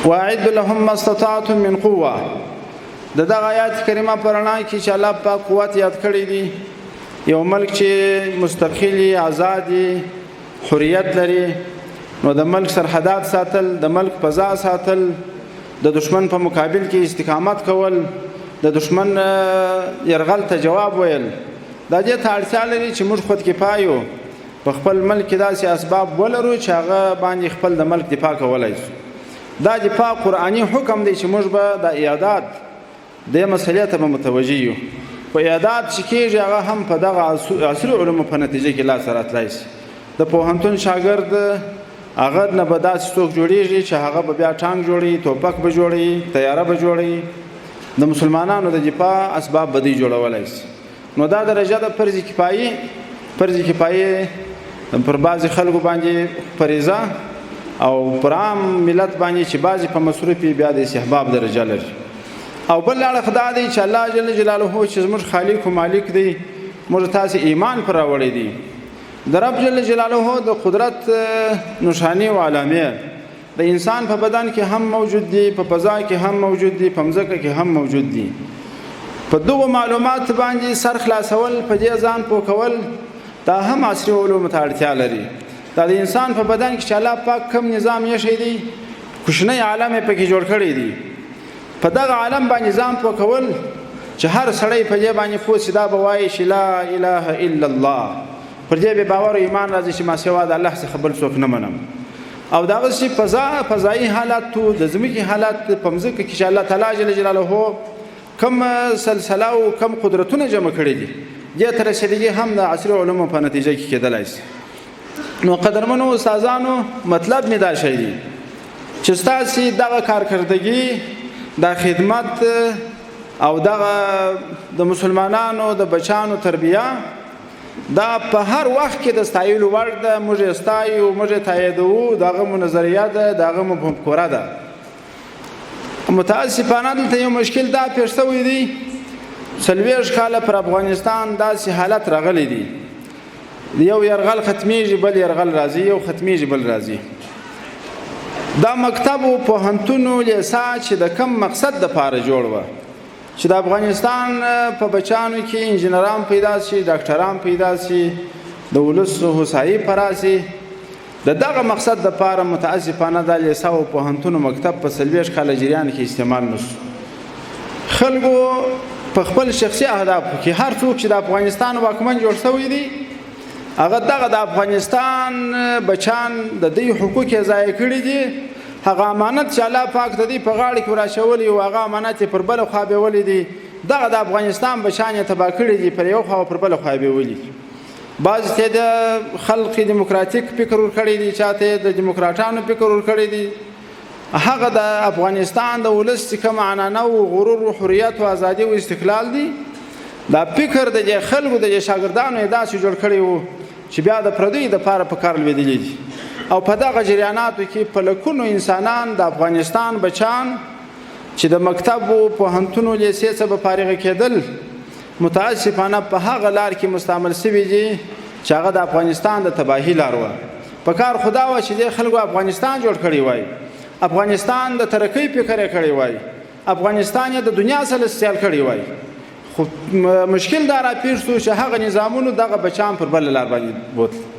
واعد لهم ما استطعتم من قوه. د دغه آیات کریمه په رڼا کې چې الله پاک قوت یاد کړی دی، یو ملک چې مستقل، آزاد، حریت لري، نو د ملک سرحدات ساتل، د ملک فضا ساتل، د دشمن په مقابل کې استقامت کول، د دشمن یرغل ته جواب ویل، دا دې ته اړتیا لري چې موږ خود کفایو په خپل ملک کې داسې اسباب ولرو چې هغه باندې خپل د ملک دفاع کولای شو. دا دفاع قرآني حکم دی چې موږ به د اعداد دې مسئلې ته به متوجه یو. په اعداد چې کېږي هغه هم په دغه عصري علومو په نتیجه کې لاس راتلای شي. د پوهنتون شاګرد هغه نه به داسې څوک جوړېږي چې هغه به بیا ټانک جوړوي، توپک به جوړوي، طیاره به جوړوي، د مسلمانانو د دفاع اسباب به دوی جوړولی شي. نو دا درجه د فرض کفایي، فرض کفایي پر بعضې خلکو باندې فریضه او پر عام ملت باندې چې بعضې په مصروف بیا د استحباب درجه لري. او بل اړخ دا دی چې الله جل جلاله چې زموږ خالق او مالک دی، موږ تاسې ایمان پر راوړی دی، د رب جل جلاله د قدرت نشانې او علامې د انسان په بدن کې هم موجود دي، په فضا کې هم موجود دي، په مځکه کې هم موجود دي. په دغو معلومات باندې سر خلاصول، په دې ځان پوه کول، دا هم عصري علومو ته اړتیا لري. دا د انسان په بدن کې چې الله پاک کوم نظام ایښی دی، کوچنی عالم یې پکې جوړ کړی دی، په دغه عالم باندې ځان پوه کول چې هر سړی په دې باندې پوه شي، دا به وایي چې لا اله الا الله، پر دې به باور او ایمان راځي چې ما سوا د الله څخه بل څوک نه منم. او دغسې فضایي حالت، د ځمکې حالت، په مځکه کې چې الله تعالی جل جلاله کوم سلسله او کوم قدرتونه جمع کړي دي، دې ته رسېدګي هم د عصري علومو په نتیجه کې کېدلی شي. نو قدرمنو استادانو، مطلب مې دا شی دی چې ستاسې دغه کارکردګي، دا خدمت او دغه د مسلمانانو د بچانو تربیه، دا په هر وخت کې د ستایلو وړ ده. موږ یې ستایو، موږ یې تاییدوو، د هغه مو نظریه ده، د هغه مو مفکوره ده. متاسفانه دلته یو مشکل دا پېښ شوی دی، 40 کاله پر افغانستان داسې حالت راغلی دی، یو یرغل ختمیږي بل یرغل راځي، یو ختمیږي بل راځي. دا مکتب او پوهنتون او لیسا چې د کم مقصد دپاره جوړ وه، چې د افغانستان په بچانو کې انجینران پیدا شي، ډاکټران پیدا شي، د ولس هوسایي پراسي، د دغه مقصد دپاره متاسفانه دا لیسا او پوهنتون او مکتب په 40 کاله جریان کې استعمال نشو. خلکو په خپل شخصي اهدافو کې هر څوک چې د افغانستان واکمن جوړ شوی دی، هغه دغه د افغانستان بچان د دوی حقوق یې ضایع کړي دي. هغه امانت چې الله پاک د دوی په غاړه کې وراچولی او هغه امانت یې پر بله خوا بیولی دی، دغه د افغانستان بچان یې تباه کړي دي، پر یو خوا او پر بله خوا یې بیولي دي. بعضې ته د خلق دیموکراتیک فکر ورکړی دی، چاته د دیموکراټانو فکر ورکړی دی. هغه د افغانستان د ولس چې کوم عنعنه او غرور او حریت او ازادي او استقلال دی، دا فکر د دې خلکو د دې شاګردانو یې داسې جوړ کړی و چې بیا د پردیو دپاره په کار لوېدلي دي. او په دغه جریاناتو کې په لکونو انسانان د افغانستان بچان چې د مکتب او پوهنتونو لیسې څخه به فارغ کېدل، متاسفانه په هغه لار کې مستعمل شوي دي چې هغه د افغانستان د تباهي لار وه. په کار خدا وه چې دې خلکو افغانستان جوړ کړی وای، افغانستان د ترقۍ فکر یې کړی وای، افغانستان یې د دنیا سره سیال کړی وای. خو مشکل دا راپېښ شو چې هغه نظامونو دغه بچان پر بله لار باندې بوتل.